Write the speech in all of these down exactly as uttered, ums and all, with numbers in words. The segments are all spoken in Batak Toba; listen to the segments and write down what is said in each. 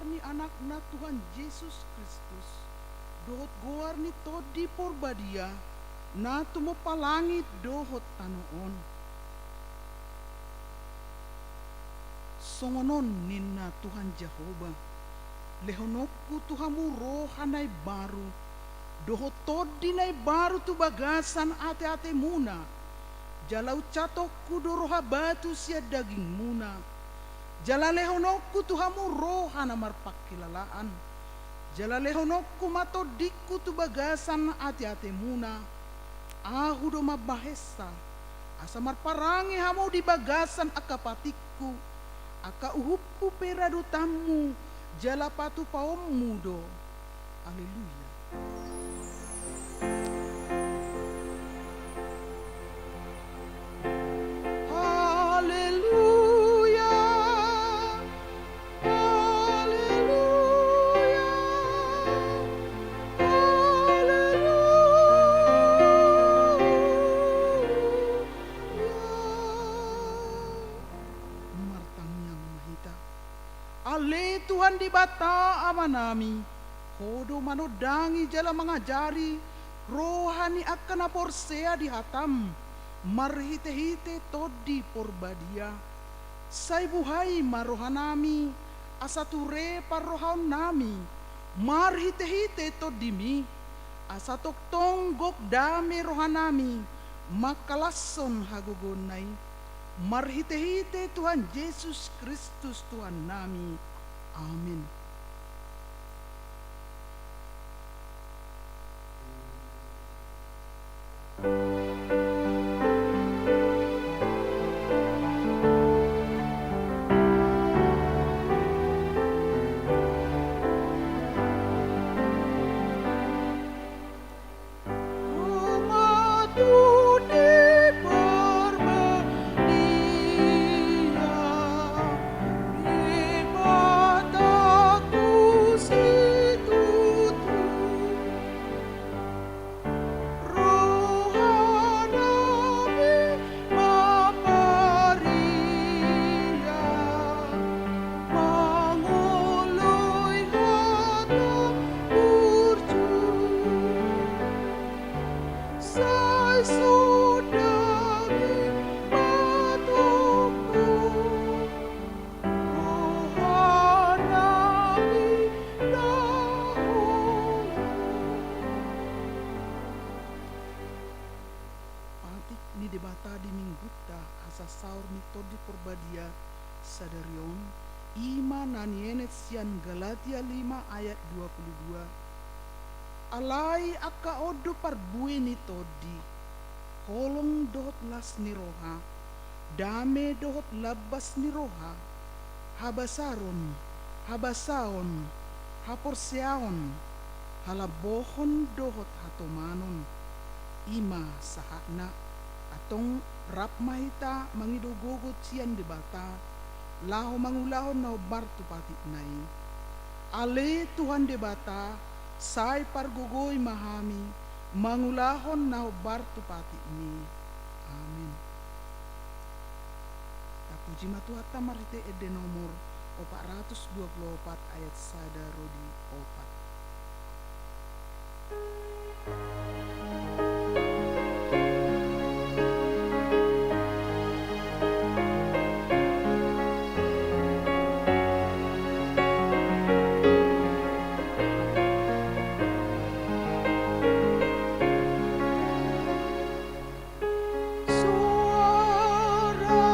ni Anakna Tuhan Jesus Kristus, dohot goar ni Tondi Porbadia, na tumompa langit dohot tano on. Songon on ninna Tuhan Jahowa: Lehononku tu hamu roha na imbaru, dohot tondi na imbaru tu bagasan ateatemuna, jala uncatongku do roha batu sian dagingmuna, jala lehononku tu hamu roha na marpangkilalaan, jala lehononku ma tondingku tu bagasan ateatemuna. Ahu do mambahensa, asa marparange hamu di bagasan angka patikku, angka uhumhu pe radotanmu jala patupaonmu do. Haleluya. Haleluya. Haleluya. Haleluya. Martangiang ma hita. Ale Tuhan Debata Amanami, Ho do manondangi jala mangajari roha ni angka na porsea di hataM marhitehite Tondi Porbadia. Sai buhai ma rohanami, asa ture parrohaonnami marhitehite TondiMi, asa tongtong gok dame rohanami mangkalashon hagogoonna i. Marhitehite Tuhan Jesus Kristus Tuhannami. Amen. Rohanami maparia mangoloi hataM burju, sai sondangi ma tongtong rohanami na holom. Patik ni Debata di Minggunta hasasaor ni Tondi Porbadia sadari on, i ma na nienet sian Galatia lima ayat dua pulu dua. Alai angka on do parbue ni Tondi: holong dohot las ni roha, dame dohot lambas ni roha, habasaron, habasaon, haporseaon, halambohon dohot hatomanon. I ma sahatna. Antong rap ma hita mangido gogo sian Debata, laho mangulahon na hombar tu patikna i. Ale Tuhan Debata, sai pargogoi ma hami mangulahon na hombar tu patikMi. Amen. Tapuji ma Tuhanta marhite ende nomor opat ratus dua pulu opat ayat sada ro di opat. Soara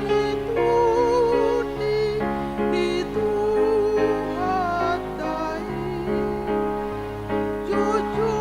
ni Tondi ni Tuhanta i, jujur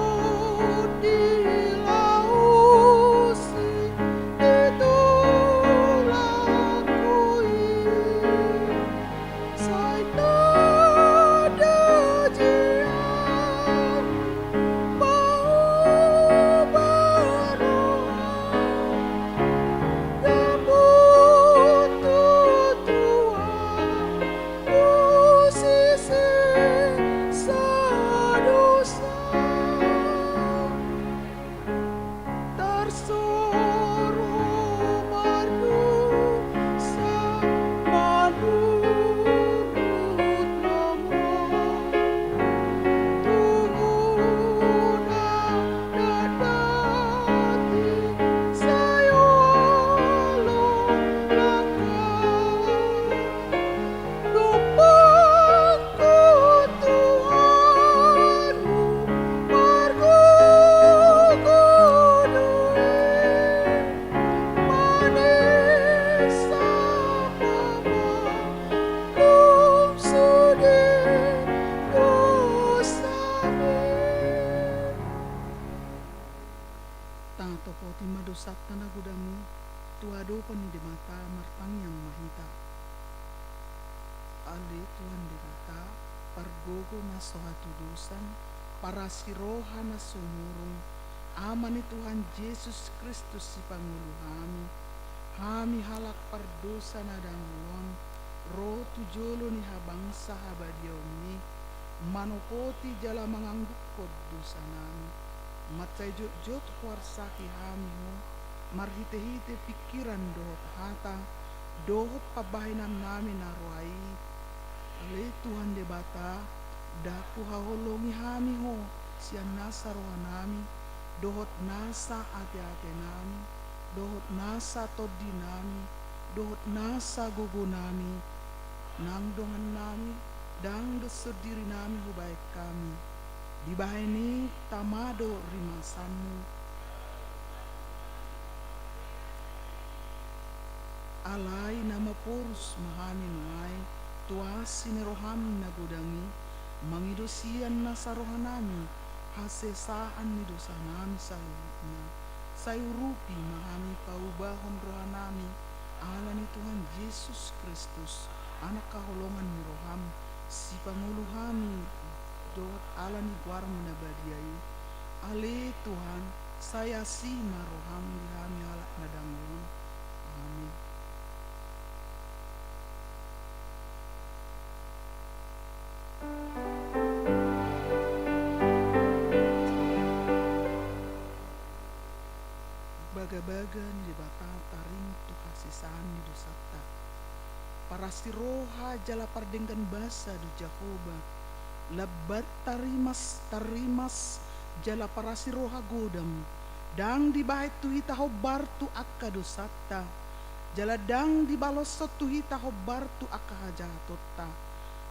Topoti ma dosanta na godang i tu adopan ni Debata. Martangiang ma hita. Ale Tuhan Debata, pargogo na so hatudosan, parasi roha na sumurung, Ama ni Tuhan Jesus Kristus sipangolu hami, hami halak pardosa na dangol on, ro tu jolo ni habangsa habadiaonmi, manopoti jala manganggukon dosanami. Mansai jotjot huarsaki hami Ho, marhitehite pingkiran dohot hata, dohot pambahenannami na roa i. Ale Tuhan Debata, ndang huhaholongi hami Ho sian nasa rohanami, dohot nasa ateatenami, dohot nasa tondinami, dohot nasa gogonami, nang dongannami, ndang do sondirinami hubahen hami. Dibahen i tama do rimasanmu. Alai na maporus ma hami nuaeng tu asi ni roham na godang i, mangido sian nasa rohanami hasesaan ni dosanami saluhutna. Sai urupi ma hami paubahon rohanami, ala ni Tuhan Jesus Kristus, Anak haholongan ni roham, sipangolu hami dohot ala ni goarmu na badia i. Ale Tuhan, sai asi ma roham di hami halak na dangol on. Amen. Bagabaga ni Debata taringot tu hasesaan ni dosanta. Parasi roha jala pardenggan basa do Jahowa, lambat tarimas, tarimas jala parasi roha godang, ndang dibahen tu hita hombar tu angka dosanta, jala ndang dibaloshon tu hita hombar tu angka hajahatonta.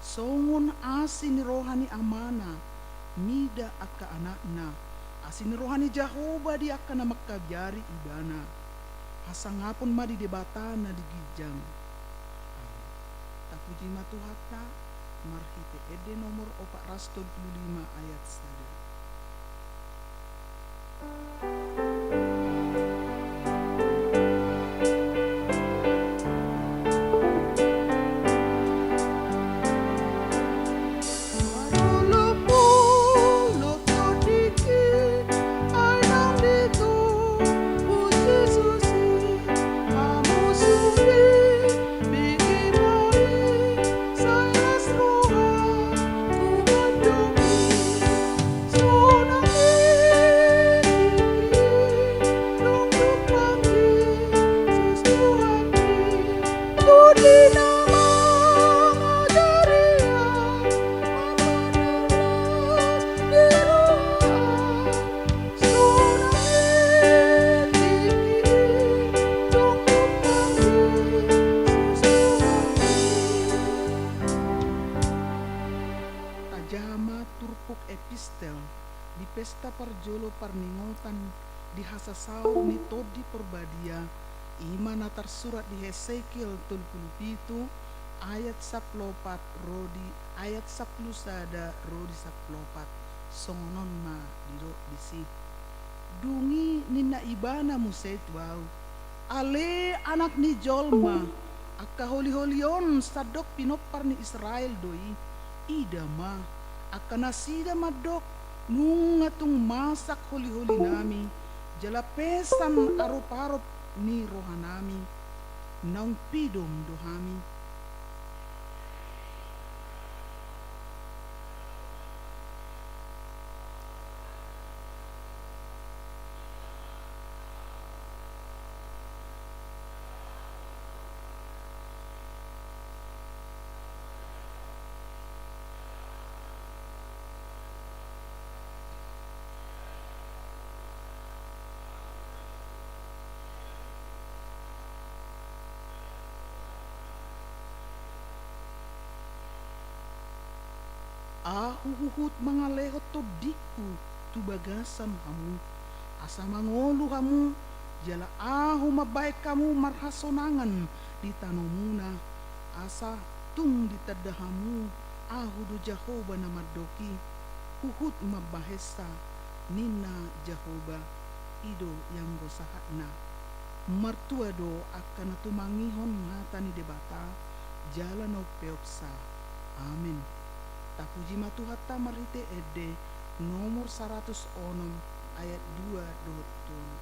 Songon asi ni roha ni amana mida angka anakna, asi ni roha ni Jahowa di angka na mangkabiari ibana. Hasangapon ma di Debata na di ginjang. Amen. Tapuji ma Tuhanta, marhite ende nomor opat ratus tolu pulu lima ayat sada. Tajaha ma turpuk epistel di pesta parjolo parningotan di hasasaor ni Tondi Parbadia, i ma na tarsurat di Hesekiel tolu pulu pitu ayat sampulu opat ro di ayat sampulu sada ro di sampulu opat. Songon on ma didok disi. Dung i ninna ibana muse tu ahu: Ale anak ni jolma, angka holiholi on sandok pinompar ni Israel do i. Ida ma, angka nasida mandok: Nunga tung masak holiholinami, jala pesan aroparop ni rohanami. Naung pidom do hami. Ahu huhut mangalehon tondingku tu bagasan hamu, asa mangolu hamu, jala ahu mambahen hamu marhasonangan di tanomuna, asa tung ditanda hamu ahu do Jahowa na mandok i, huhut mambahensa, ninna Jahowa. i do ianggo sahatna. Martua do angka na tumangihon hata ni Debata, jala na umpeopsa. Amen. Tapuji ma Tuhanta marhite ende, nomor saratus onom, ayat dua dohot tolu.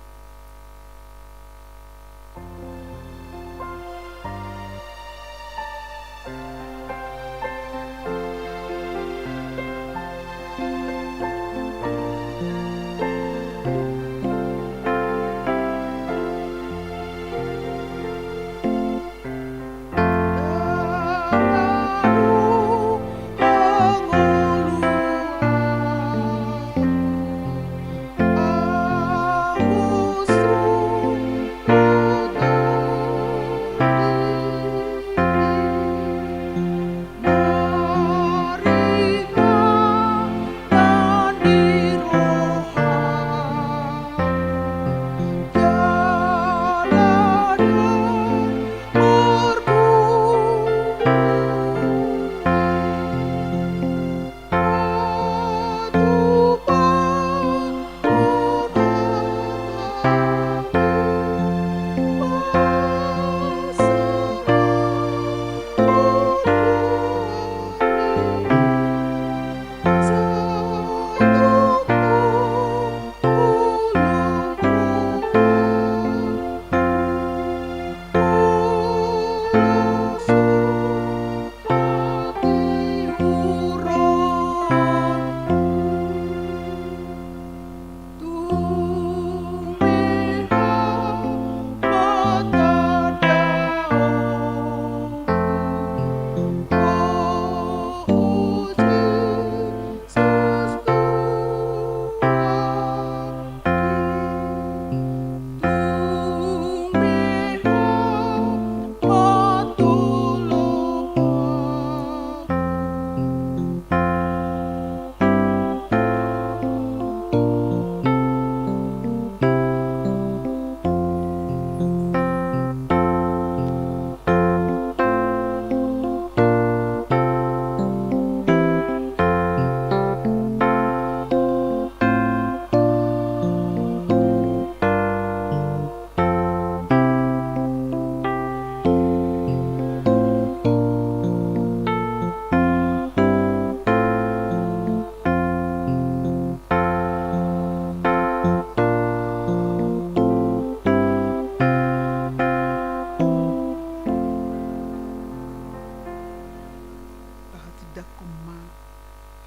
Tahatindangkon ma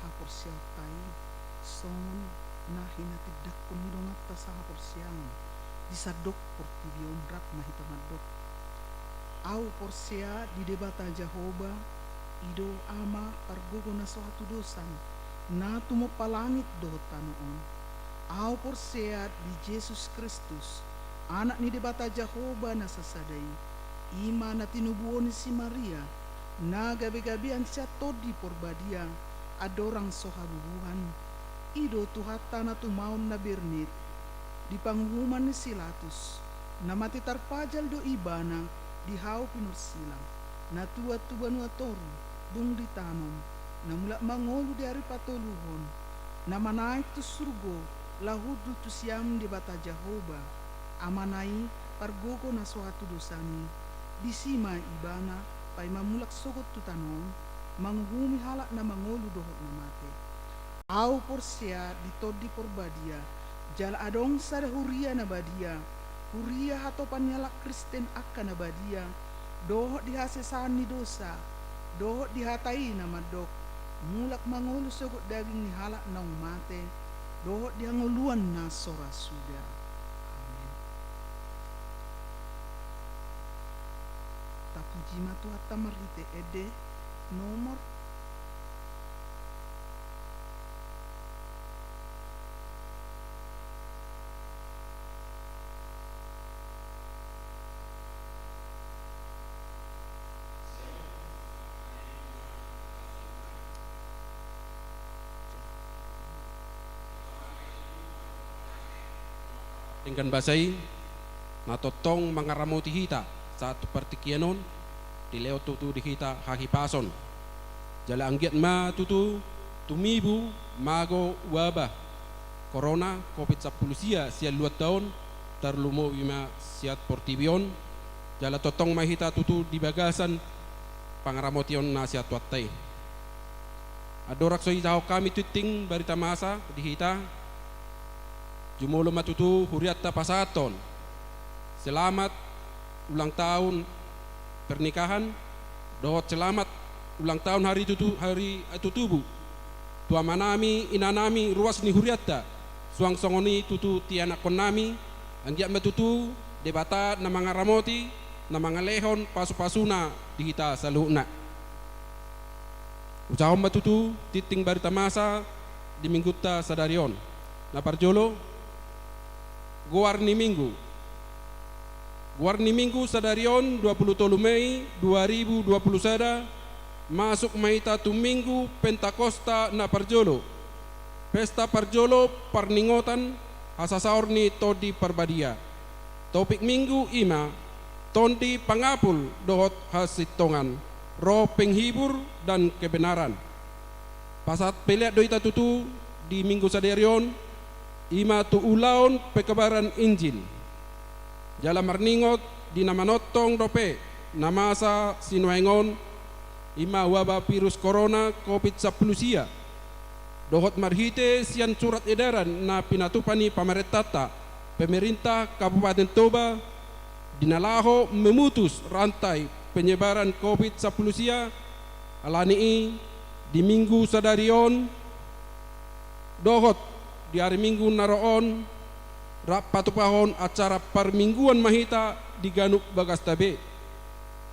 haporseaonta i, songon na hinatindangkon ni donganta sahaporseaon di sandok portibi on. Rap ma hita mandok. Ahu porsea di Debata Jahowa, i do Ama pargogo na so hatudosan, na tumompa langit dohot tano on. Ahu porsea di Jesus Kristus, Anak ni Debata Jahowa na sasada i, i ma na tinubuhon ni si Maria, na gabegabean sian Tondi Porbadia, andorang so habubuhan. I do Tuhanta na tumaon na bernit, di panguhuman ni si Latus, na mate tarpajal do Ibana di hau pinorsilang, na tuat tu banua toru, dung ditanom, na mulak mangolu di ari patoluhon, na manaek tu surgo, laho hundul tu siamun Debata Jahowa, Amana i, pargogo na so hatudosan i. Disi ma Ibana paima mulak sogot tu tano on, manguhumi halak na mangolu dohot na mate. Ahu porsea di Tondi Porbadia, jala adong sada huria na badia, huria hatopan ni halak Kristen angka na badia, dohot di hasesaan ni dosa, dohot di hata i na mandok, mulak mangolu sogot daging ni halak naung mate, dohot di hangoluan na so ra suda. Amen. Tapuji ma Tuhanta marhite ende, nomor denggan basa i, na tongtong mangaramoti hita sahat tu partingkian on, dilehon tutu di hita hahipason. Jala anggiat ma tutu tumibu mago wabah, Corona, Covid sampulu sia sian luatta on, tarlumobi ma sian portibi on, jala tongtong ma hita tutu di bagasan pangaramotion na sian Tuhanta i. Andorang so hujahahon hami tingting barita masa di hita, jumolo ma tutu hurianta pasahathon selamat ulang tahun pernikahan dohot selamat ulang tahun hari tutu, hari tutubu tu amanami, inanami, ruas ni hurianta, suang songon i tutu tu ianakkonnami, anggiat ma tutu Debata na mangaramoti, na mangalehon pasupasuna di hita saluhutna. Hujahahon ma tutu tingting barita masa di minggunta sadari on. Na parjolo, goar ni minggu. Goar ni minggu sadari on, dua pulu tolu Mei dua ribu dua pulu sada, masuk ma hita tu minggu Pentakosta na parjolo. Pesta parjolo parningotan hasasaor ni Tondi Parbadia. Topik minggu i ma Tondi Pangapul dohot Hasintongan, Roh Penghibur dan Kebenaran. Pasahat pelean do hita tutu di minggu sadari on, i ma tu ulaon pekabaran Injil. Jala marningot di na manongtong dope na masa sinuaeng on, i ma waba virus corona Covid sampulu sia. Dohot marhite sian surat edaran na pinatupa ni pamarentanta, pemerintah Kabupaten Toba, di na laho memutus rantai penyebaran Covid sampulu sia, alani i di minggu sadari on, dohot di ari minggu na ro on, rap patupahon acara parmingguan ma hita di ganup bagasta be.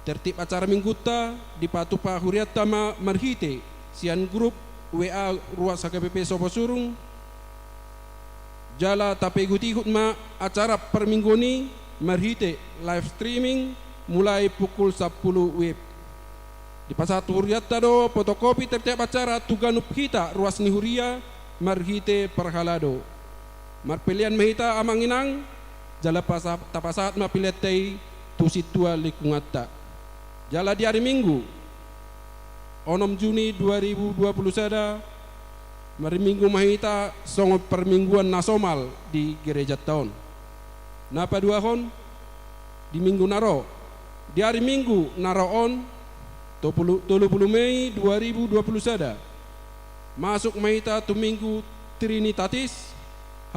Tertib acara minggunta dipatupa hurianta ma marhite sian grup W A Ruas H K B P Soposurung, jala tapaihutihut ma acara parmingguan i marhite live streaming mulai pukul sampulu W I B. Dipasahat hurianta do fotokopi tertib acara tu ganup hita ruas ni huria marhite parhalado. Marpelean ma hita amang inang, jala pasa-, tapasahat ma peleanta i tu sintua lingkunganta. Jala di ari Minggu, onom Juni dua ribu dua pulu sada, marminggu ma hita songon parmingguan na somal di gerejanta on. Na paduahon, di minggu na ro, di ari Minggu na ro on, tolu pulu, tolu pulu Mei dua ribu dua pulu sada, masuk ma hita tu Minggu Trinitatis,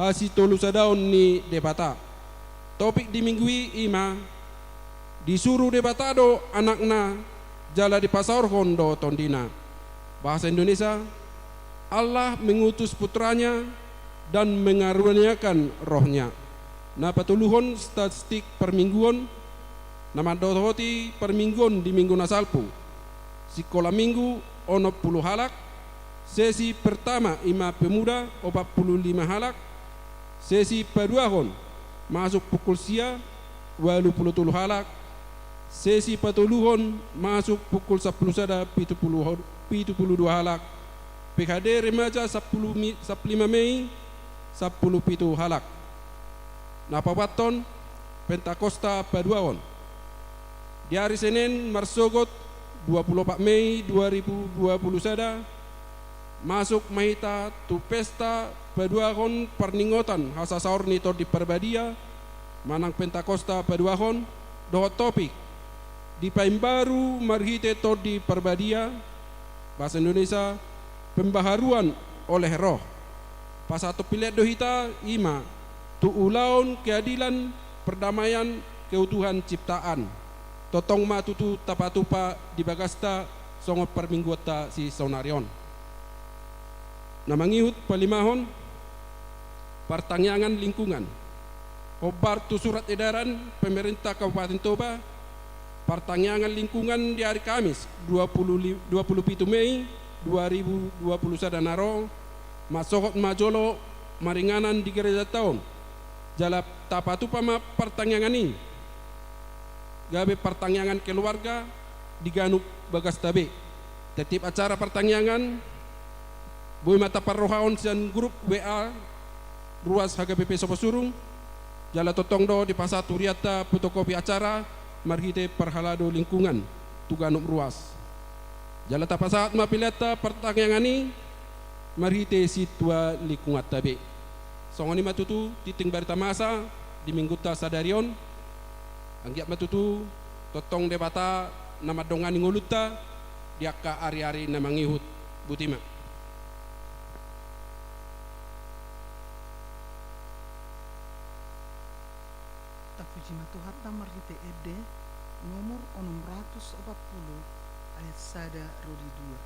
hasitolusadaon ni Debata. Topik di minggu i i ma, disuru Debata do Anakna, jala dipasaorhon do TondiNa. Bahasa Indonesia, Allah mengutus putranya dan mengaruniakan Roh-Nya. Na patoluhon, statistik parmingguon, na mandohoti parmingguon di minggu na salpu. Sikola minggu, onom pulu halak, sesi pertama i ma pemuda, opat pulu lima halak, sesi paduahon, masuk pukul sia, ualu pulu tolu halak, sesi patoluhon, masuk pukul sampulu sada, pitu pulu ho-, pitu pulu dua halak, P H D remaja sampulu mi-, sampulu lima Mei, sampulu pitu halak. Na paopathon, Pentakosta paduahon. Di ari Senen marsogot dua pulu opat Mei dua ribu dua pulu sada, masuk ma hita tu pesta paduahon parningotan hasasaor ni Tondi Parbadia, manang Pentakosta paduahon, dohot topik, dipaimbaru marhite Tondi Parbadia, bahasa Indonesia, pembaharuan oleh Roh. Pasahathon pelean do hita, i ma, tu ulaon keadilan, perdamaian, keutuhan ciptaan. Tongtong ma tutu tapatupa di bagasta songon parmingguanta sisaonari on. Na mangihut palimahon, partangiangan lingkungan. Hombar tu surat edaran pemerintah Kabupaten Toba, partangiangan lingkungan di ari Kamis, dua pulu li-, dua pulu pitu Mei dua ribu dua pulu sada na ro, mansohot ma jolo maringanan di gerejanta on. Jala tapatupa ma partangiangan i gabe partangiangan keluarga di ganup bagasta be. Tertib acara partangiangan, boi ma taparrohahon sian grup W A Ruas H K B P Soposurung, jala tongtong do dipasahat hurianta fotokopi acara marhite parhalado lingkungan tu ganup ruas. Jala tapasahat ma peleanta partangiangan i marhite sintua lingkunganta be. Songon i ma tutu tinting barita masa di Minggunta sadari on. Anggiat ma tutu tongtong Debata na mandongani ngolunta di angka ari-ari na mangihut. Botima. Tapuji ma Tuhanta marhite ende nomor onom ratus opat pulu, ayat sada ro di dua.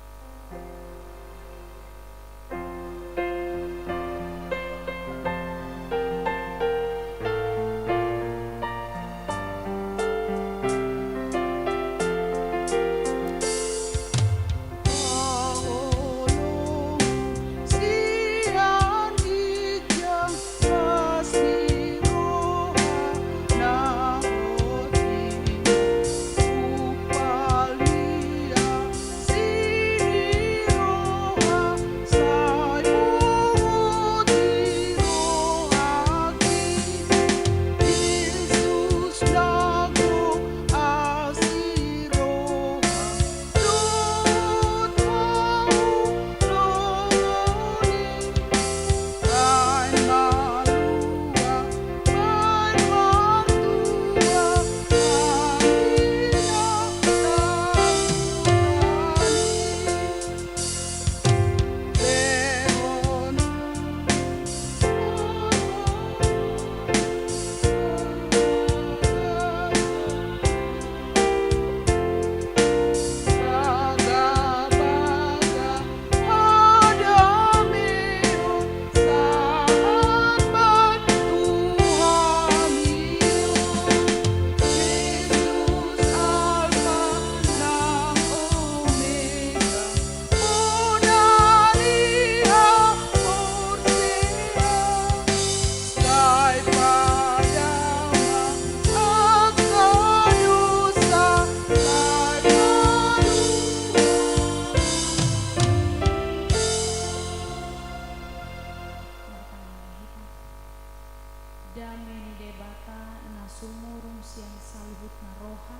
Dame ni Debata na sumurung sian saluhutna roha,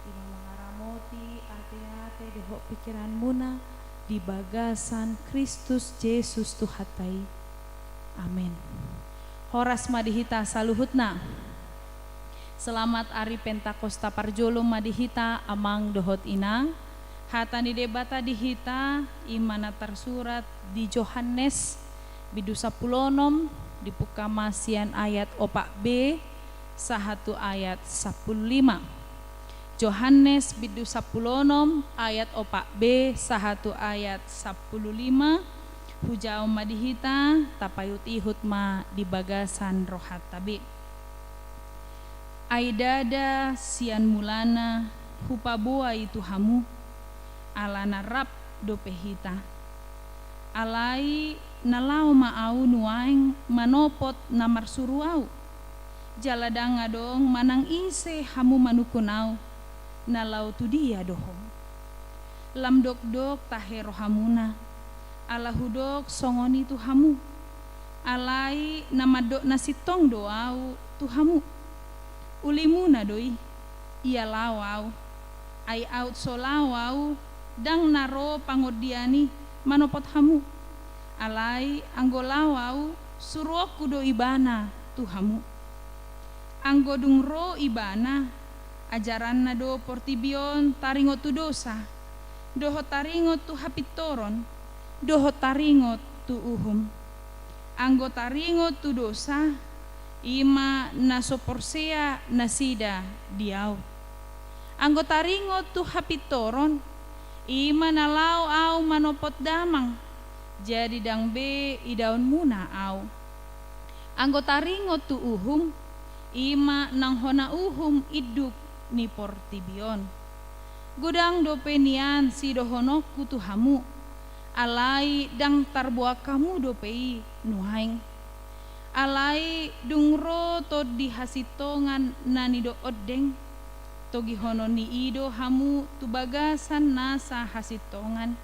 i ma mangaramoti ateate dohot pikiranmuna di bagasan Kristus Jesus Tuhanta i. Amen. Horas ma di hita saluhutna. Selamat ari Pentakosta parjolo ma di hita, amang dohot inang. Hata ni Debata di hita i ma na tarsurat di Johannes bindu sampulu onom, dipungka ma sian ayat opat b sahat tu ayat sampulu lima. Johannes bindu sampulu onom ayat opat b sahat tu ayat sampulu lima. Hujaha ma di hita, tapaihut-ihut ma di bagasan rohanta be. Ai ndada sian mulana hupaboa i tu hamu, alana rap dope hita. Alai na laho ma ahu nuaeng manopot na marsuru ahu. Jala ndang adong manang ise hamu manungkun ahu, na laho tu dia do ho. Lam dokdok tahe rohamuna, ala hudok songon i tu hamu. Alai na mandok na sintong do ahu tu hamu. Ulimuna do i, ia laho ahu. Ai aut so laho ahu, ndang na ro pangondian i manopot hamu. Alai anggo laho ahu, suruonku do ibana tu hamu. Anggo dung ro ibana, ajaranna do portibi on taringot tu dosa, dohot taringot tu hapintoron, dohot taringot tu uhum. Anggo taringot tu dosa, i ma na so porsea nasida di ahu. Anggo taringot tu hapintoron, i ma na laho ahu manopot damang, jadi ndang be idaonmuna ahu. Anggo taringot tu uhum, i ma nang hona uhum induk ni portibi on. Godang dope nian sidohononku tu hamu, alai ndang tarboan hamu dope i nuaeng. Alai dung ro Tondi hasintongan na nidok ondeng, togihonon ni i do hamu tu bagasan nasa hasintongan.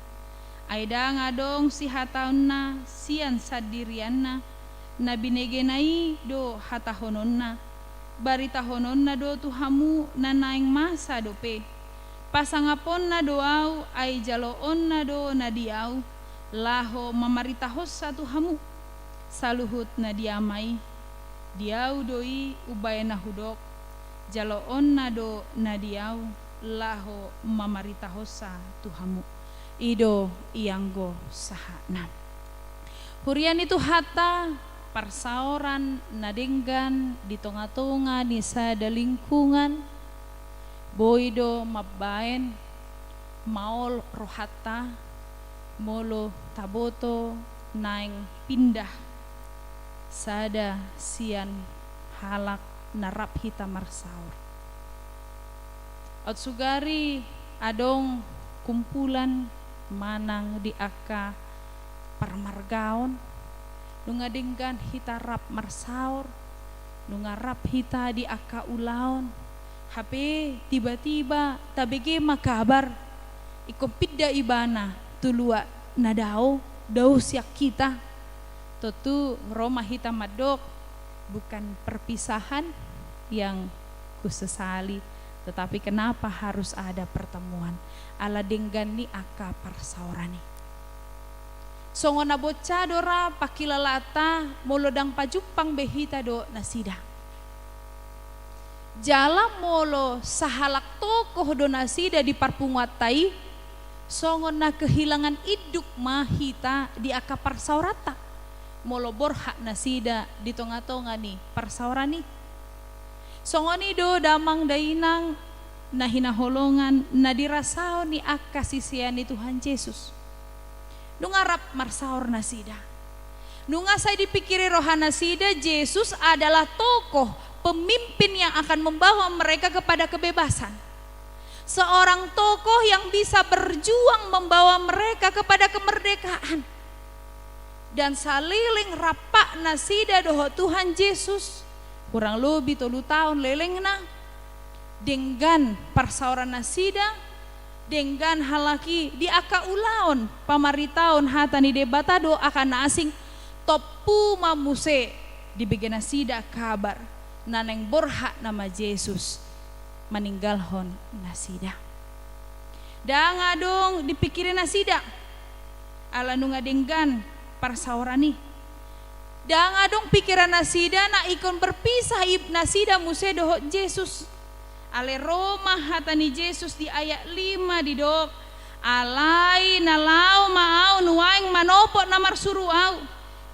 Ai ndang adong sihataonna sian sandirianna, na binegena i do hatahononna. Baritahononna do tu hamu na naeng masa dope. Pasangaponna do ahu, ai jaloonna do na di ahu, laho mamaritahonsa tu hamu. Saluhut na di Ama i, di Ahu do i umbahen na hudok, jaloonna do na di Ahu laho mamaritahonsa tu hamu. I do ianggo sahatna. Huria ni Tuhanta, parsaoran na denggan di tonga-tonga ni sada lingkungan, boi do mambahen maol rohanta molo taboto naeng pindah sada sian halak na rap hita marsaor. Aut sugari adong kumpulan manang di angka parmargaon, nunga denggan hita rap marsaor, nunga rap hita di angka ulaon, hape tiba-tiba tabege ma kabar, ingkon pinda ibana tu luat na dao, dao sian hita. Tontu ro ma hita mandok, bukan perpisahan yang kusesali, tetapi kenapa harus ada pertemuan? Ala denggan ni angka parsaoran i. Songon na bonca do ra pangkilalaanta molo ndang pajumpang be hita dohot nasida. Jala molo sahalak tokoh do nasida di parpunguanta i, songon na kehilangan induk ma hita di angka parsaoranta, molo borhat nasida di tonga-tonga ni parsaoran i. Songon i do damang dainang na hinaholongan na dirasaon ni angka sisean ni Tuhan Jesus. Nunga rap marsaor nasida. Nunga sai dipikiri roha nasida, Jesus adalah tokoh pemimpin yang akan membawa mereka kepada kebebasan. Seorang tokoh yang bisa berjuang membawa mereka kepada kemerdekaan. Dan saleleng rap nasida dohot Tuhan Jesus, hurang lobi tolu taon lelengna, denggan parsaoran nasida, denggan halak i di angka ulaon pamaritaon hata ni Debata dohot angka na asing, tompu ma muse dibege nasida kabar, na naeng borhat nama Jesus maninggalhon nasida. Ndang adong dipikiri nasida, ala nunga denggan parsaoran i. Ndang adong pikiran nasida na ingkon berpisah i nasida muse dohot Jesus. Alai ro ma hata ni Jesus di ayat lima didok, alai na laho ma Ahu nuaeng manopot na marsuru Ahu,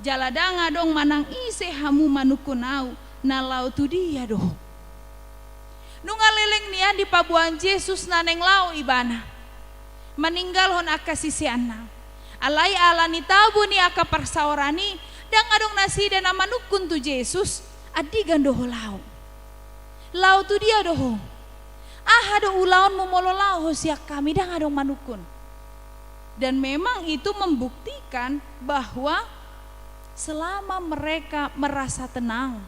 jala ndang adong manang ise hamu manungkun Ahu, na laho tu dia do Ho. Nunga leleng nian dipaboa Jesus na naeng laho ibana maninggalhon angka siseanna. Alai ala ni tabo ni angka parsaoran i, ndang adong nasida na manungkun tu Jesus, andigan do Ho laho? Laho tu dia do Ho? Aha do ulaonmu molo laho Ho sian hami, ndang adong manungkun? Dan memang itu membuktikan bahwa selama mereka merasa tenang,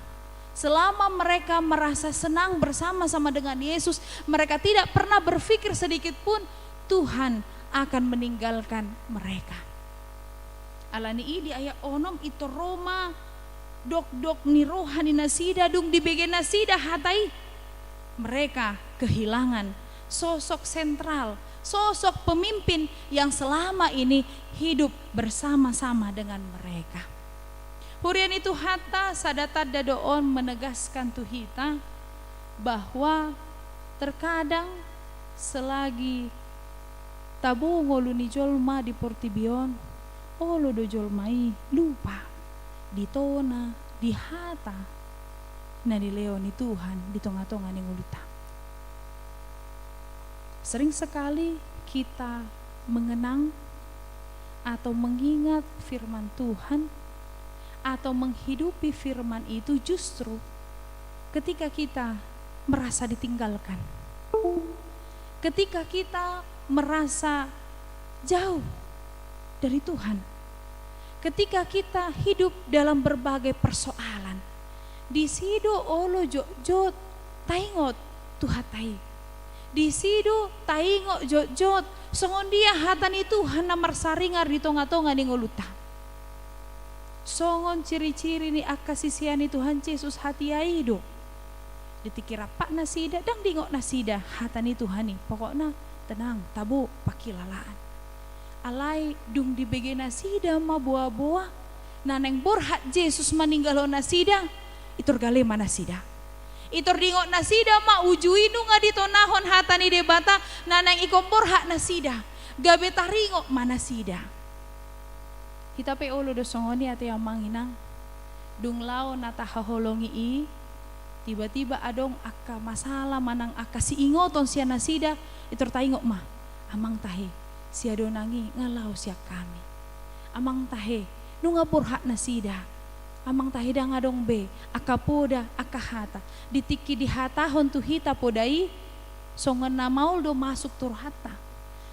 selama mereka merasa senang bersama-sama dengan Yesus, mereka tidak pernah berpikir sedikit pun Tuhan akan meninggalkan mereka. Ala ni i di ayat onom, pintor ro ma dokdok ni roha ni nasida dung dibege nasida hata i. Mereka kehilangan sosok sentral, sosok pemimpin yang selama ini hidup bersama-sama dengan mereka. Huria ni Tuhanta, sada tanda do on menegaskan tu hita bahwa terkadang selagi tabo ngolu ni jolma di portibi on, olo do jolma i lupa di tona, di hata na nilehon ni Tuhan di tonga-tonga ni ngolunta. Sering sekali kita mengenang atau mengingat firman Tuhan atau menghidupi firman itu justru ketika kita merasa ditinggalkan, ketika kita merasa jauh dari Tuhan, ketika kita hidup dalam berbagai persoalan, disi do olo jotjot taingot tu hata i. Disi do taingot jotjot songon dia hata ni Tuhan na marsaringar di tonga-tonga ni ngolunta. Songon ciri-ciri ni angka sisean ni Tuhan Jesus hata i do. Di tingki rap nasida, ndang diingot nasida hata ni Tuhan i. Pokokna tenang, tabo, pangkilalaan. Alai dung dibege nasida ma boa-boa, Na naeng borhat Jesus maninggalhon nasida, itor gale ma nasida. Itor diingot nasida ma uju i nunga ditonahon hata ni Debata, na naeng ingkon borhat nasida, gabe taringot ma nasida. Hita pe olo do songon i ate amang inang, dung laho na tahaholongi i, tiba-tiba adong angka masalah manang angka siingoton sian nasida, itor taingot ma, amang tahe, si Adonang i nga laho sian hami. Amang tahe, nunga borhat nasida. Amang tahe, ndang adong be angka poda, angka hata. Di tingki dihatahon tu hita poda i, songon na maol do masuk tu rohanta.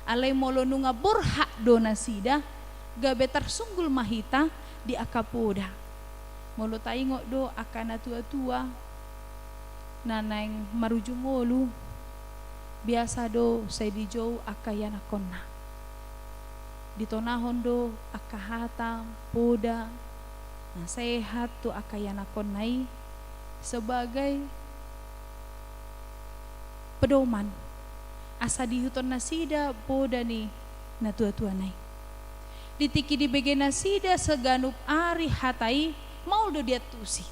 Alai molo nunga borhat do nasida, gabe tarsunggul ma hita di angka poda. Molo taingot do angka na tua-tua, na naeng marujung ngolu, biasa do sai dijou angka ianakhonna. Ditonahon do angka hata, poda, nasehat tu angka ianakhonna i sebagai pedoman, asa diihuthon nasida poda ni na tua-tuana i. Di tingki dibege nasida saganup ari hata i, maol do diantusi.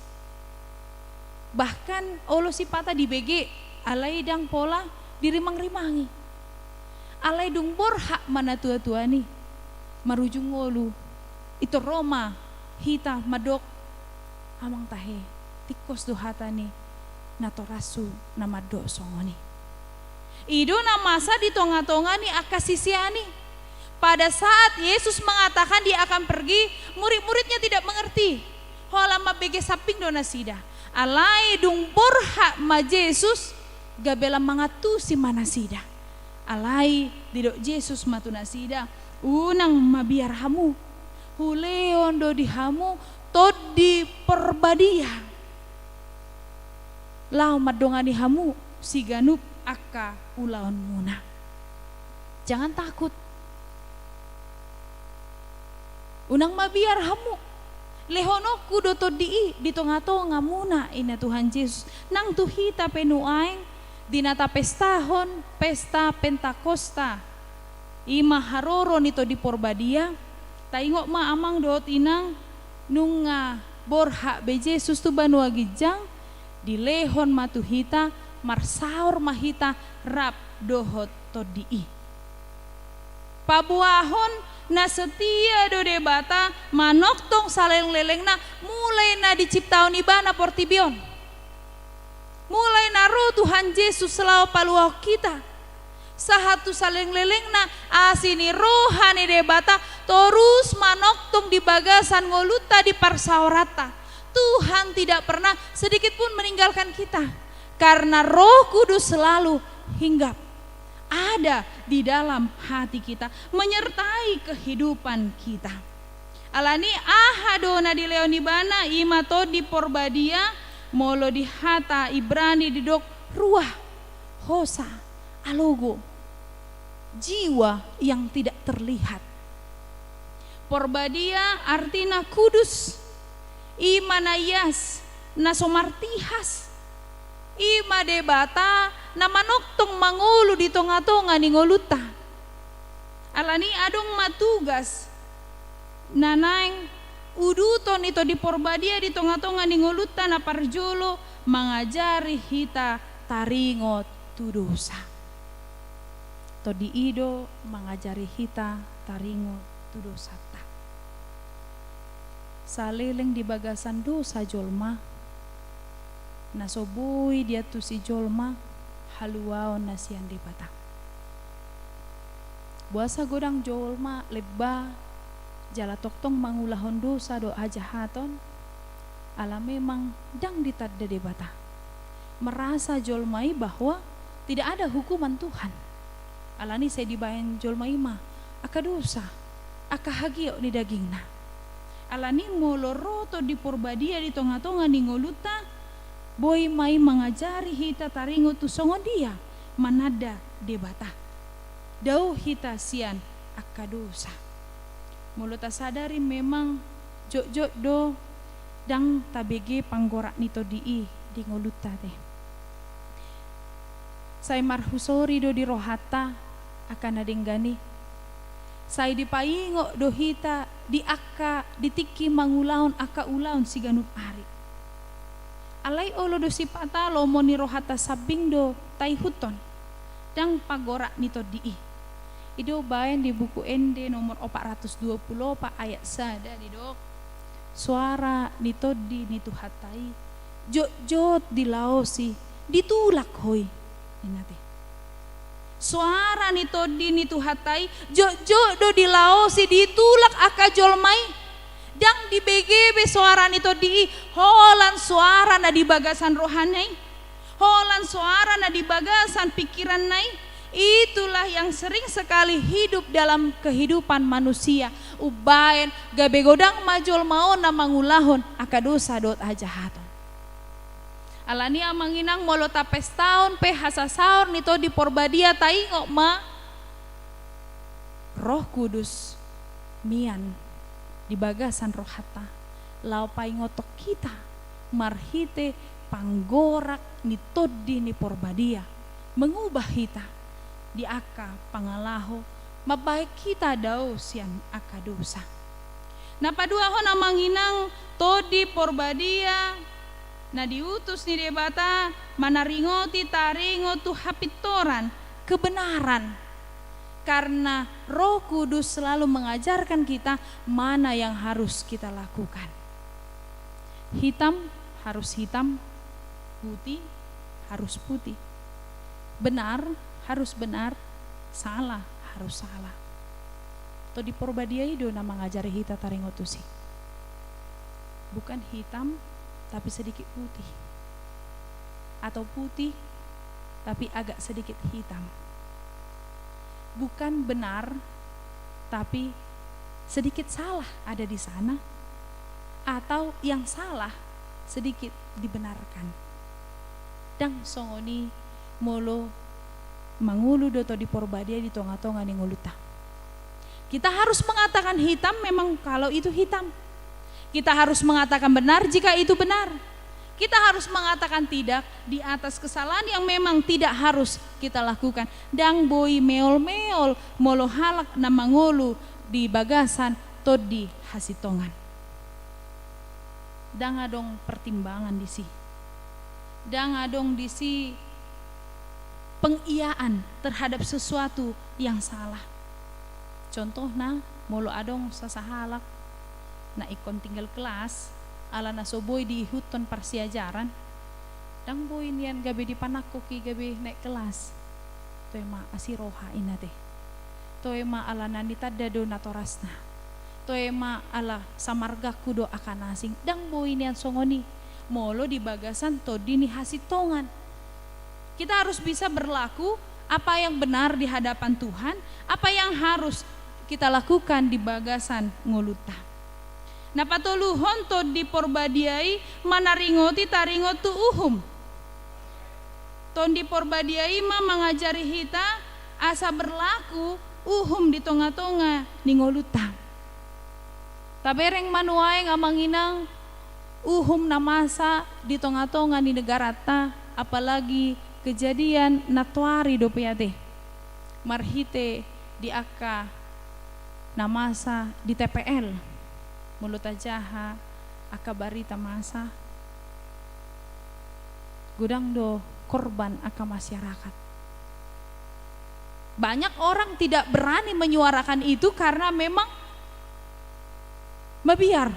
Bahkan olo sipata dibege, alai ndang pola dirimang-rimangi. Alai dung borhat ma na tua-tuana i, marujung ngolu, itor ro ma hita mandok, amang tahe, tingkos do hata ni natorashu na mandok songon i. I do na masa di tonga-tonga ni angka sisean i. Pada saat Yesus mengatakan dia akan pergi, murid-muridnya tidak mengerti. Holan mambege samping do nasida. Alai dung borhat ma Jesus, gabe lam mangantusi ma nasida. Alai didok Jesus ma tu nasida, unang mabiar hamu. Hulehon do di hamu Tondi Porbadia, laho mandongani hamu siganup angka ulaonmuna. Jangan takut. Unang mabiar hamu. Lehononku do Tondi i di tonga-tongamuna, ninna Tuhan Jesus. Nang tu hita pe nuaeng, di na tapestahon pesta Pentakosta, i ma haroro ni Tondi Porbadia, taingot ma amang dohot inang, nunga borhat be Jesus tu banua ginjang, dilehon ma tu hita, marsaor ma hita rap dohot Tondi i. Paboahon na setia do Debata manongtong saleleng-lelengna, mulai na diciptahon Ibana portibi on. Mulai na ro Tuhan Jesus laho paluahon hita, sahat tu saleleng-lelengna, asi ni roha ni Debata torus manongtong di bagasan ngolunta, di parsaoranta. Tuhan tidak pernah sedikit pun meninggalkan kita, karena Roh Kudus selalu hinggap, ada di dalam hati kita, menyertai kehidupan kita. Alani aha do na dilehon Ibana, i ma Tondi Porbadia? Molo di hata Ibrani didok ruah, hosa, alogo, jiwa yang tidak terlihat. Porbadia artina kudus, i ma na ias, na so martihas, i ma Debata na manongtong mangolu di tonga-tonga ni ngolunta. Alani adong ma tugas na naeng uduton ni Tondi Porbadia di tonga-tonga ni ngolunta. Na parjolo, mangajari hita taringot tu dosa. Tondi i do mangajari hita taringot tu dosanta. Saleleng di bagasan dosa jolma, na so boi diantusi jolma haluaon na sian Debata. Boasa godang jolma lemba jala tongtong mangulahon dosa dohot hajahaton? Ala memang ndang ditanda Debata. Merasa jolma i bahwa tidak ada hukuman Tuhan. Alani sai dibaen jolma i ma angka dosa, angka hagiot ni dagingna. Alani molo ro Tondi Porbadia di tonga-tonga ni ngolunta, boi ma i mangajari hita taringot tu songon dia mananda Debata. Dao hita sian angka dosa. Molo tasadari memang jotjot do ndang tabege panggorak ni Tondi i di ngolunta ate. Sai marhusori do di rohanta angka na denggan i. Sai dipaingot do hita di angka, di tingki mangulahon angka ulaon siganup ari. Alai olo do sipata lomo ni rohanta sambing do taihuthon, ndang panggorak ni tondi i. I do umbahen di Buku Ende nomor opat ratus dua pulu opat ayat sada didok, soara ni tondi ni Tuhanta i jotjot dilaosi, ditulak ho i, ninna te. Soara ni tondi ni Tuhanta i jotjot do dilaosi, ditulak angka jolma i. Ndang dibege be soara ni tondi i holan soara na di bagasan rohana i, holan soara na di bagasan pikiranna i. Itulah yang sering sekali hidup dalam kehidupan manusia. Umbahen gabe godang ma jolma on na mangulahon angka dosa dohot hajahaton. Alani i amang inang, molo tapestahon pe hasasaor ni Tondi Porbadia, taingot ma Roh Kudus mian di bagasan rohanta, laho paingothon hita marhite panggorak ni Tondi ni Porbadia, mangubah hita di angka pangalaho, mambahen hita dao sian angka dosa. Na paduahon amang inang, Tondi Porbadia na diutus ni Debata manaringoti taringot tu hapintoran, kebenaran. Karena Roh Kudus selalu mengajarkan kita mana yang harus kita lakukan. Hitam harus hitam, putih harus putih. Benar harus benar, salah harus salah. Tondi Porbadia i do na mangajari hita taringot tusi. Bukan hitam, tapi sedikit putih. Atau putih, tapi agak sedikit hitam. Bukan benar, tapi sedikit salah ada di sana. Atau yang salah sedikit dibenarkan. Ndang songon i molo mangolu do Tondi Porbadia di tonga-tonga ni ngolunta. Kita harus mengatakan hitam memang kalau itu hitam. Kita harus mengatakan benar jika itu benar. Kita harus mengatakan tidak di atas kesalahan yang memang tidak harus kita lakukan. Ndang boi meol-meol molo halak na mangolu di bagasan tondi hasintongan. Ndang adong pertimbangan disi. Ndang adong disi pengiaan terhadap sesuatu yang salah. Contohna, molo adong sasahalak na ingkon tinggal kelas, ala na so boi diihuthon parsiajaran, ndang boi nian gabe dipanangkok i gabe naek kelas. Toe ma asi roha, inna te. Toe ma ala na nitanda do natorasna. Toe ma ala samargangku do angka na asing. Ndang boi nian songon i molo di bagasan tondi ni hasintongan. Kita harus bisa berlaku apa yang benar di hadapan Tuhan, apa yang harus kita lakukan di bagasan ngolunta. Na patoluhon, Tondi Porbadia i manaringoti taringot tu uhum. Tondi Porbadia i ma mangajari hita asa berlaku uhum di tonga-tonga ni ngolunta. Tabereng ma nuaeng amang inang uhum na masa di tonga-tonga ni negaranta, apalagi kejadian na toari dope ate. Marhite di angka na masa di T P L. Molo tajaha angka barita masa, godang do korban angka masyarakat. Banyak orang tidak berani menyuarakan itu karena memang mabiar.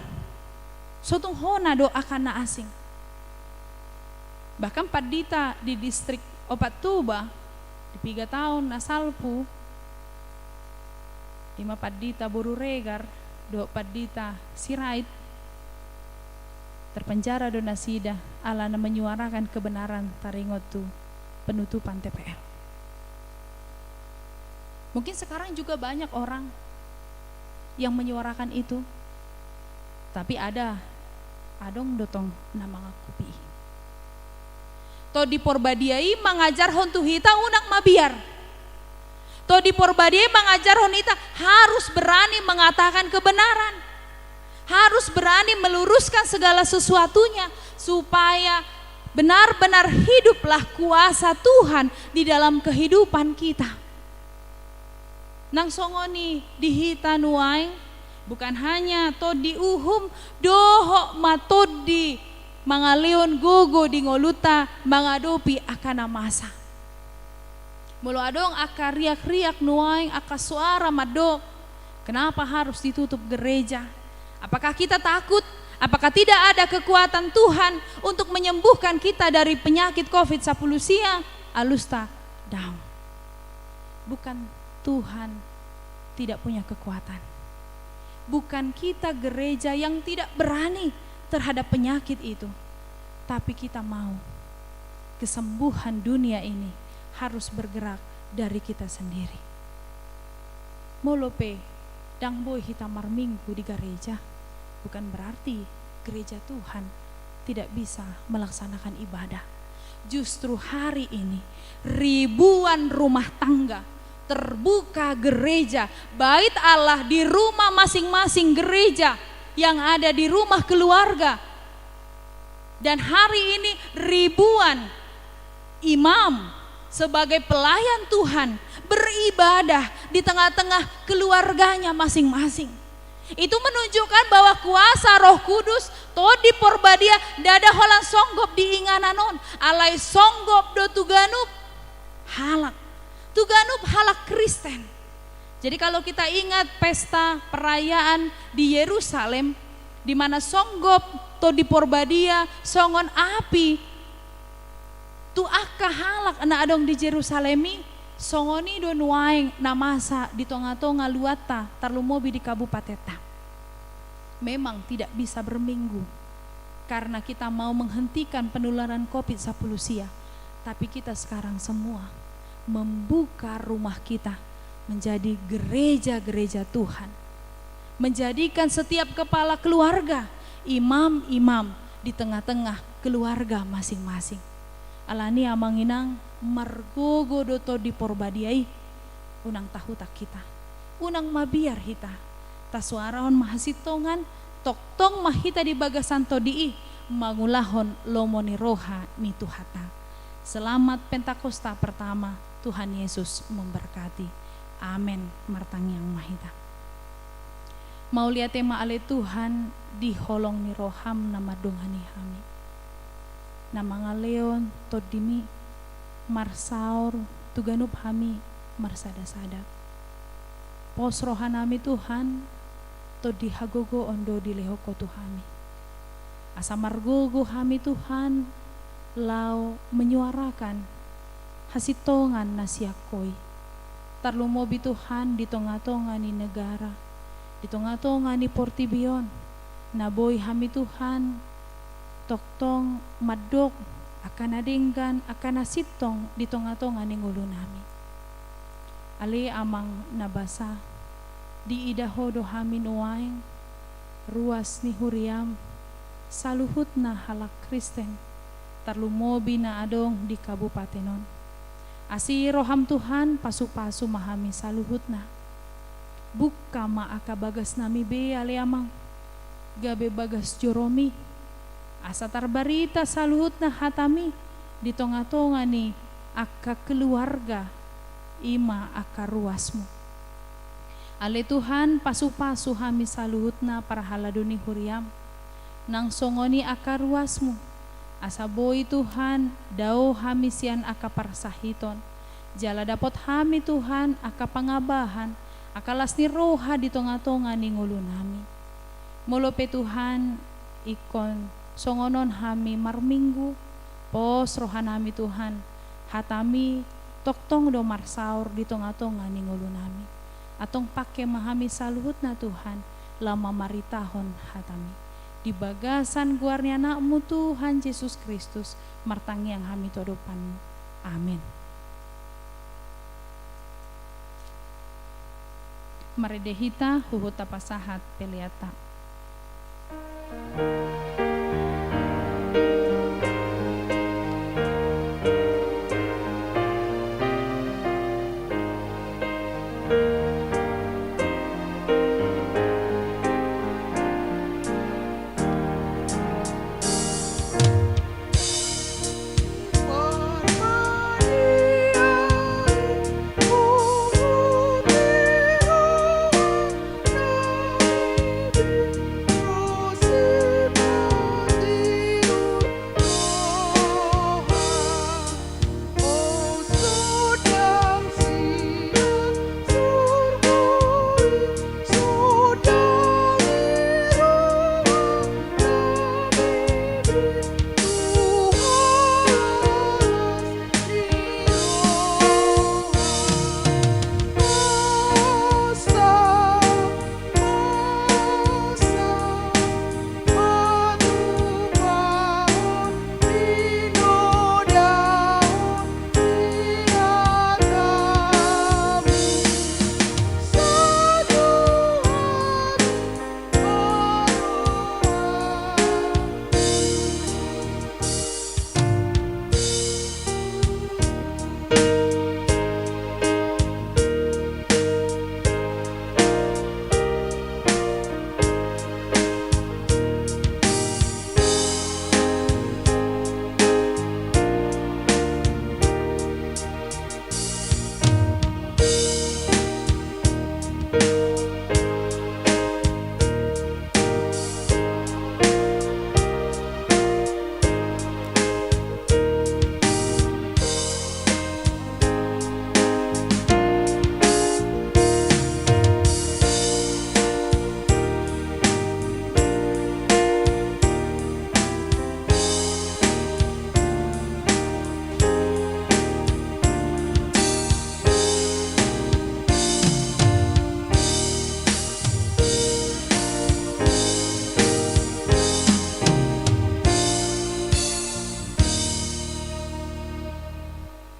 So tung hona do angka na asing. Bahkan pandita di distrik Opat Toba, di piga taon na salpu, i ma pandita boru Regar dohot pandita Sirait, terpenjara do nasida ala na menyuarakan kebenaran taringot tu penutupan T P L. Mungkin sekarang juga banyak orang yang menyuarakan itu. Tapi ada, adong do tong na mangangkupi i. Tondi Porbadia i mangajarhon tu hita unang mabiar. Tondi Porbadia i mangajarhon hita harus berani mengatakan kebenaran. Harus berani meluruskan segala sesuatunya supaya benar-benar hiduplah kuasa Tuhan di dalam kehidupan kita. Nang songon i di hita nuaeng, Bukan hanya tondi uhum, dohot ma tondi mangalehon gogo di ngolunta mangadopi angka na masa. Molo adong angka riak-riak nuaeng, angka suara mandok, kenapa harus ditutup gereja? Apakah kita takut? Apakah tidak ada kekuatan Tuhan untuk menyembuhkan kita dari penyakit covid sapuluh sia? Alusta, daong. Bukan Tuhan tidak punya kekuatan. Bukan kita gereja yang tidak berani terhadap penyakit itu. Tapi kita mau kesembuhan dunia ini harus bergerak dari kita sendiri. Molo pe ndang boi hita marminggu di gareja, bukan berarti gereja Tuhan tidak bisa melaksanakan ibadah. Justru hari ini, ribuan rumah tangga terbuka gereja, bait Allah di rumah masing-masing gereja yang ada di rumah keluarga. Dan hari ini ribuan imam sebagai pelayan Tuhan beribadah di tengah-tengah keluarganya masing-masing. Itu menunjukkan bahwa kuasa Roh Kudus, Tondi Porbadia, ndada holan songgop di inganan on, alai songgop do tu ganup halak, tu ganup halak Kristen. Jadi, kalau kita ingat pesta perayaan di Yerusalem, di mana songgop Tondi Porbadia songon api tu angka halak na adong di Jerusalem i, songon i do nuaeng na masa di tonga-tonga luatta, tarlumobi di kabupatenta. Memang tidak bisa berminggu karena kita mau menghentikan penularan covid sapuluh sia, tapi kita sekarang semua membuka rumah kita menjadi gereja-gereja Tuhan, menjadikan setiap kepala keluarga imam-imam di tengah-tengah keluarga masing-masing. Alani, amang inang, margogo do Tondi Porbadia i, unang tahutan hita, unang mabiar hita. Tasuarahon ma hasintongan, tongtong ma hita di bagasan Tondi i mangulahon lomo ni roha ni Tuhanta. Selamat Pentakosta pertama, Tuhan Yesus memberkati. Amen. Martangiang ma hita. Mauliate ma ale Tuhan di holong ni roham na mandongani hami, na mangalehon Tondim i marsaor tu ganup hami marsada-sada. Pos rohanami Tuhan, tondi hagogoon do dilehon Ho tu hami. Asa margogo hami Tuhan, laho menyuarakan hasintongan na sian Ho i. Tarlumobi Tuhan di tonga-tonga ni negara, di tonga-tonga ni portibi on, na boi hami Tuhan tongtong mandok angka na denggan, angka na sintong di tonga-tonga ni ngolunami. Ale Amang na basa, diida Ho do hami nuaeng, ruas ni huriam, saluhutna halak Kristen, tarlumobi na adong di kabupaten on. Asi roham Tuhan, pasu-pasu ma hami saluhutna. Bungka ma angka bagasnami be ale Amang, gabe bagas jorom i, asa tarbarita saluhutna hatam i di tonga-tonga ni angka keluarga, i ma angka ruasmu. Ale Tuhan, pasu-pasu hami saluhutna parhalado ni huriam, nang songon i angka ruasmu, asa boi Tuhan dao hami sian angka parsahiton, jala dapot hami Tuhan angka pangabahan, angka las ni roha di tonga-tonga ni ngolunami. Molo pe Tuhan, ingkon songon on hami marminggu, pos rohanami Tuhan, hatam i tongtong do marsaor di tonga-tonga ni ngolunami. Antong pangke ma hami saluhutna Tuhan, laho mamaritahon hatam i. Di bagasan goar ni Anakmu Tuhan Jesus Kristus, martangiang hami tu adopanmu. Amen. Marende hita huhut tapasahat peleanta.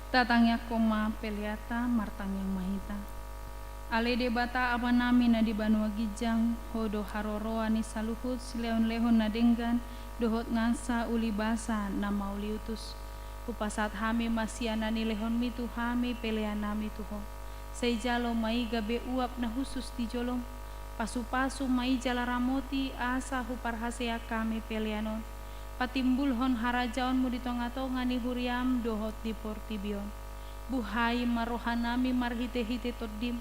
Tatangiangkon ma peleanta, martangiang ma hita. Ale Debata Amanami na di banua ginjang, Ho do haroroan ni saluhut silehonlehon na denggan dohot nasa uli basa na mauliutus. Hupasahat hami ma sian na nilehonMi tu hami peleanami tu Ho. Sai jalo ma i gabe uap na hushus di joloM. Pasupasu ma i jala ramoti asa huparhaseang hami pelean on. Patimbulhon harajaonMu di tongatonga ni huriaM dohot di portibi on. Buhai ma rohanami marhitehite TondiM,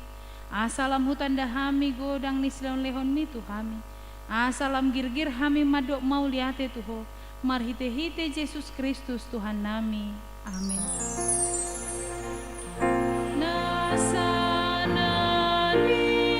asa lam hutanda hami godang ni silehonlehonMi tu hami, asa lam girgir hami mandok mauliate tu Ho, marhitehite Jesus Kristus Tuhannami. Amen. Nasa na nilehon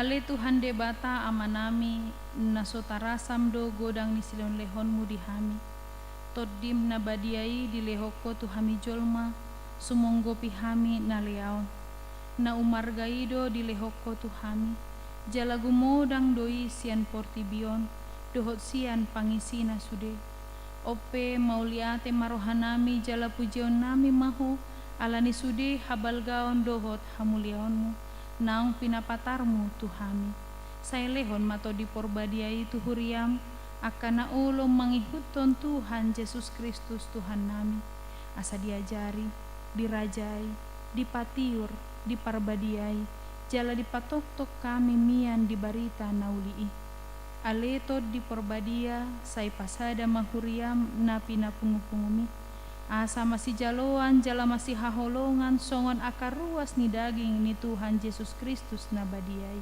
Ale Tuhan Debata Amanami, na so tarasam do godang ni silehonlehonMu di hami. TondiM na badia i dilehon Ho tu hami jolma, sumonggopi hami na leaon. Na umarga i do dilehon Ho tu hami, jala gumodang do i sian portibi on, dohot sian pangisina sude. On pe mauliate ma rohanami jala pujionnami ma Ho, ala ni sude habalgaon dohot hamuliaonMu, naung pinapatarMu tu hami. Sai lehon ma Tondi Porbadia i tu huriaM, angka na olo mangihuthon Tuhan Jesus Kristus Tuhannami, asa diajari, dirajai, dipatiur, diparbadiai, jala dipatongtong hami mian di barita na uli i. Ale Tondi Porbadia, sai pasada ma huriaM na pinapungupunguMi, asa masijaloan jala masihaholongan songon angka ruas ni daging ni Tuhan Jesus Kristus na badia i.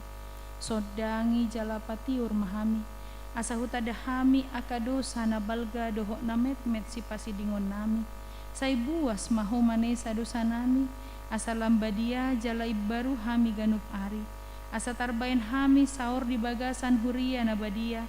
Sondangi jala patiur ma hami, asa hutanda hami angka dosa na balga dohot na metmet sipasindingonnami. Sai buas ma Ho manesa dosanami, asa lam badia jala imbaru hami ganup ari, asa tarbaen hami saor di bagasan huria na badia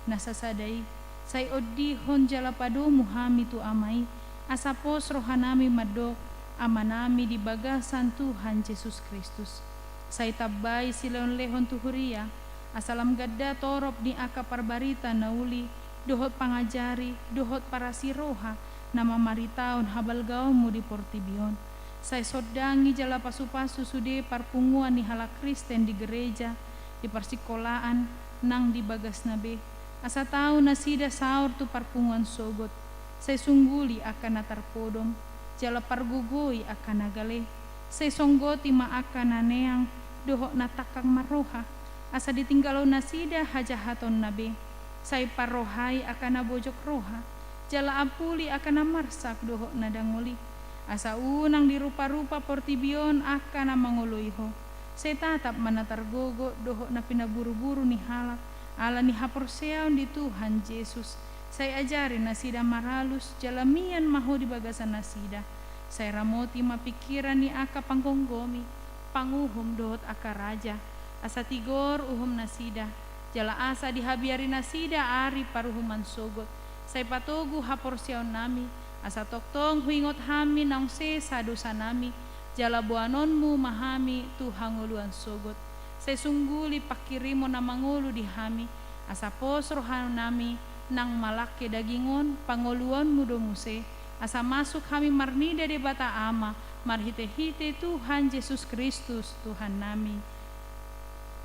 na sasada i. Sai ondihon jala padomu hami tu Ama i, asa pos rohanami mandok Amanami di bagasan Tuhan Jesus Kristus. Sai tambai silehonlehon tu huria, asa lam ganda torop ni angka parbarita na uli, dohot pangajari, dohot parasi roha, na mamaritahon habalgaonMu di portibi on. Sai sondangi jala pasupasu sude parpunguan ni halak Kristen di gereja, di parsingkolaan, nang di bagasna be, asa tau nasida saor tu parpunguan sogot. Sai sungguli angka na tarpodom, jala pargogoi angka na gale. Sai songgoti ma angka na neang dohot na tangkang marroha, asa ditinggalhon nasida hajahatonna be. Sai parrohai angka na bojok roha, jala ampuli angka na marsak dohot na dangol i. Asa unang diruparupa portibi on angka na mangoloi Ho. Sai tatap ma na targogo dohot na pinaburuburu ni halak ala ni haporseaon di Tuhan Jesus. Sai ajari nasida maralus jala mian ma Ho di bagasan nasida. Sai ramoti ma pingkiran ni angka panggomgomi, panguhum dohot angka raja, asa tigor uhum nasida, jala asa dihabiari nasida ari paruhuman sogot. Sai patogu haporseaonnami, asa tongtong huingot hami naung sesa dosanami, jala boanonMu ma hami tu hangoluan sogot. Sai sungguli pangkirimon na mangolu di hami, asa pos rohanami, nang malangke daging on, pangoluonMu do muse, asa masuk hami marnida Debata Ama, marhitehite Tuhan Jesus Kristus, Tuhannami.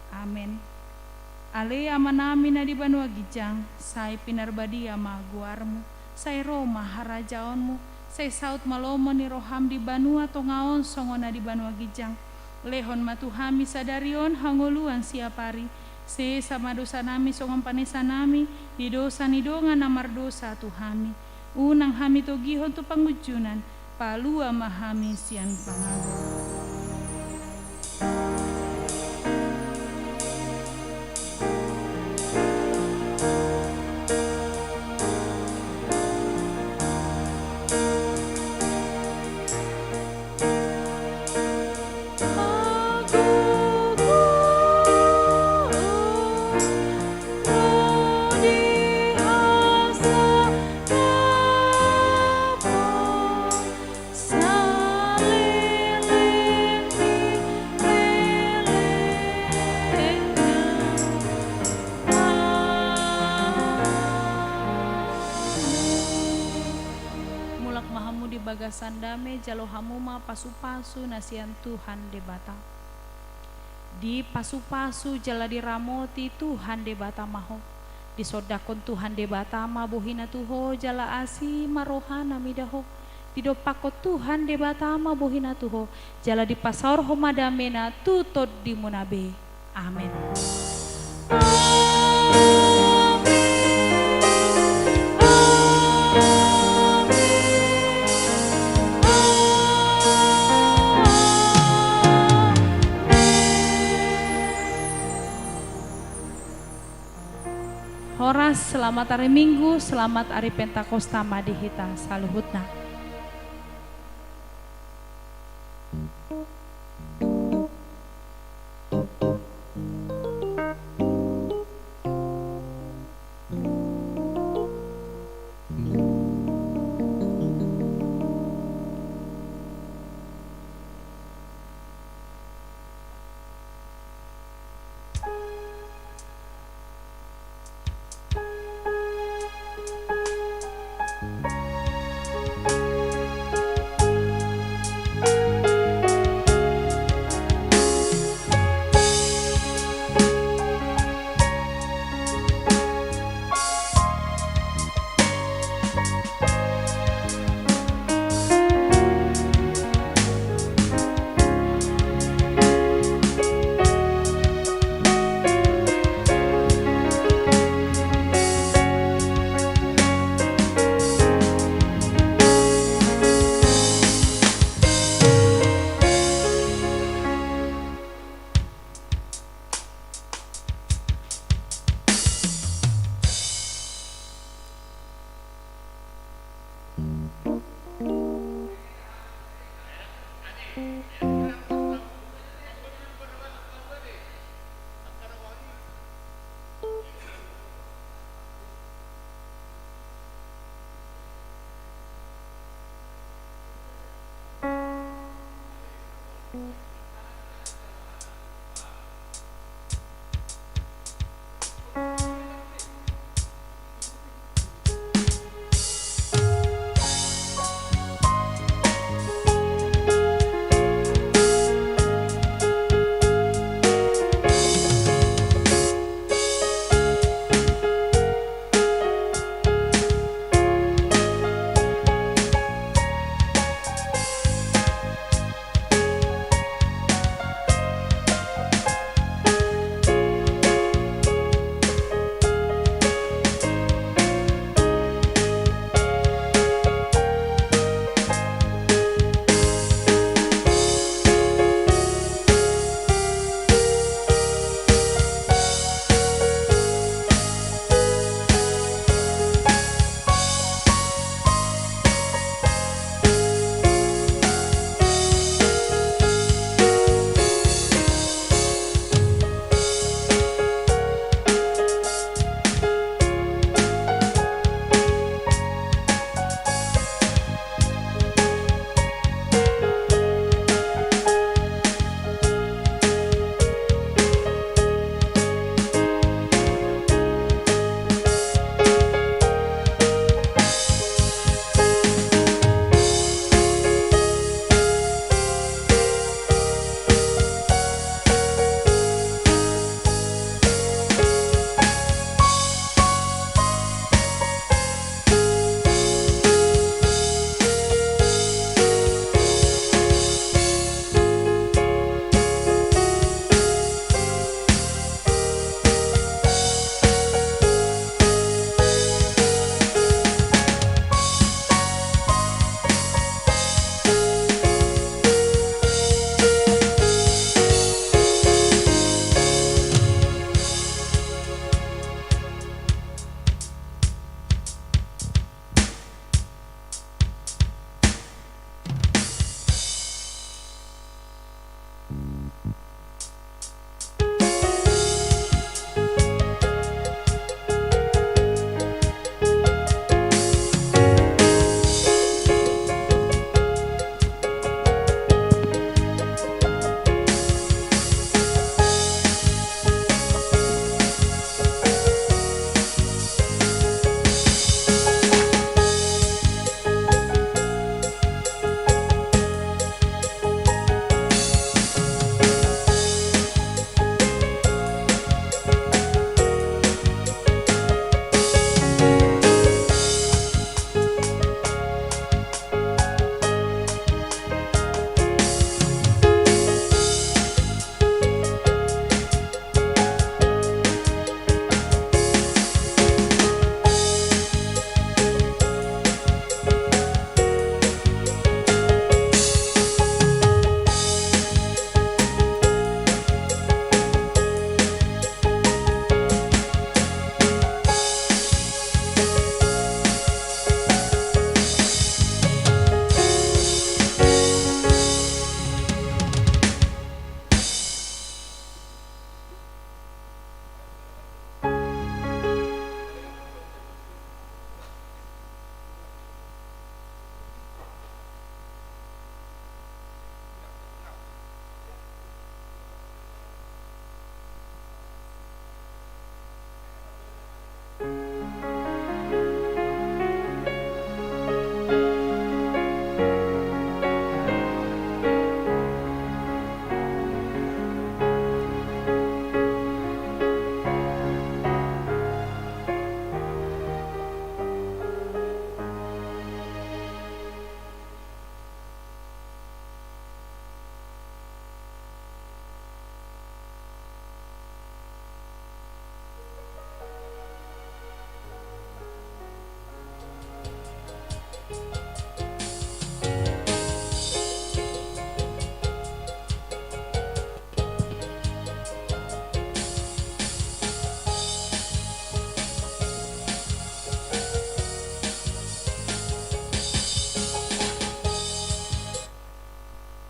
Amen. Ale Amanami na di banua ginjang, sai pinarbadia ma goarMu, sai ro ma harajaonMu, sai saut ma lomo ni rohaM di banua tonga on songon na di banua ginjang. Lehon ma tu hami sadari on hangoluan siapari, sesa ma dosanami songon panesanami di dosa ni dongan na mardosa tu hami. Unang hami togihon tu pangunjunan, palua ma hami sian pangago. Mulak ma hamu di bagasan dame, jalo hamu ma pasupasu na sian Tuhan Debata. Dipasupasu jala diramoti Tuhan Debata ma ho. Disondangkon Tuhan Debata ma bohina tu ho jala asi ma rohana mida ho. Didompakkon Tuhan Debata ma bohina tu ho jala dipasaorhon ma damena tu tondimuna be. Amen. Horas, selamat ari Minggu, selamat ari Pentakosta ma di hita saluhutna.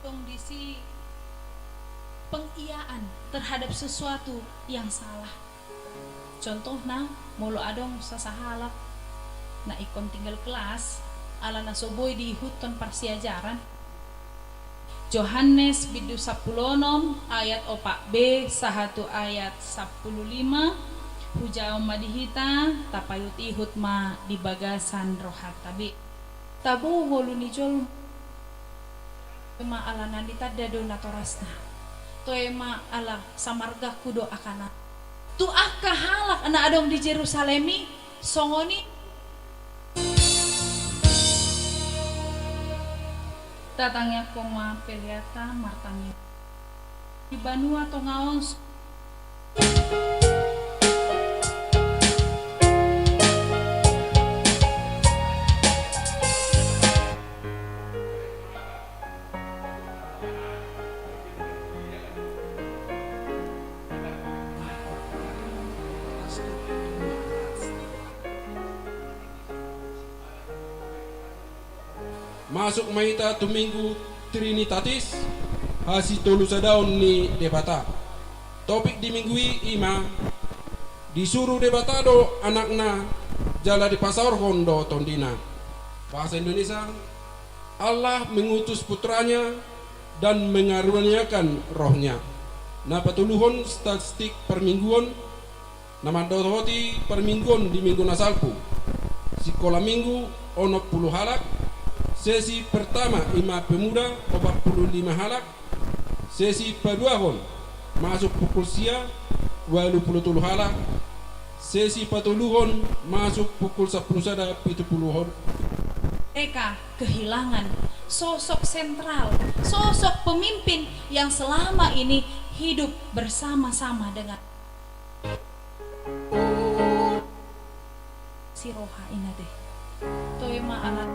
Tong disi pengiaan terhadap sesuatu yang salah. Contohna, molo adong sasahalak na ingkon tinggal kelas, ala na so boi diihuthon parsiajaran. Johannes bindu sampulu onom ayat opat b sahat tu ayat sampulu lima, hujaha on ma di hita, tapaihut-ihut ma di bagasan rohanta be. Tabo ngolu ni jolma. Toe ma ala na nitanda do natorasna. Toe ma ala samargangku do angka na. Tu angka halak na adong di Jerusalem i, songon i. Tatangiangkon ma peleanta martangiang. Di banua tonga on. Masuk ma hita tu Minggu Trinitatis, hasitolusadaon ni Debata. Topik di Minggu i ima, disuru Debata do Anakna, jala dipasaorhon do TondiNa. Bahasa Indonesia, Allah mengutus Putranya dan mengaruniakan Roh-Nya. Na patoluhon statistik parmingguon, na mandohoti parmingguon di minggu na salpu. Sikola minggu onom pulu halak, sesi pertama ima pemuda opat pulu lima halak, sesi paduahon masuk pukul sia ualu pulu tolu halak, sesi patoluhon masuk pukul sampulu sada pitu pulu halak. Mereka kehilangan sosok sentral, sosok pemimpin yang selama ini hidup bersama-sama dengan si roha i na te. Toe ma ala.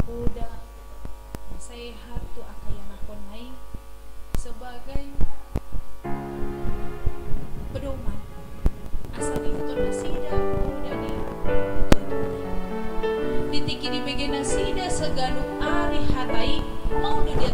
Udah. Nasehat tu angka ianakhonna i sebagai pedoman. Asa diihuthon nasida poda ni natuatuana i. Di tingki dibege nasida saganup ari hata i, mau do di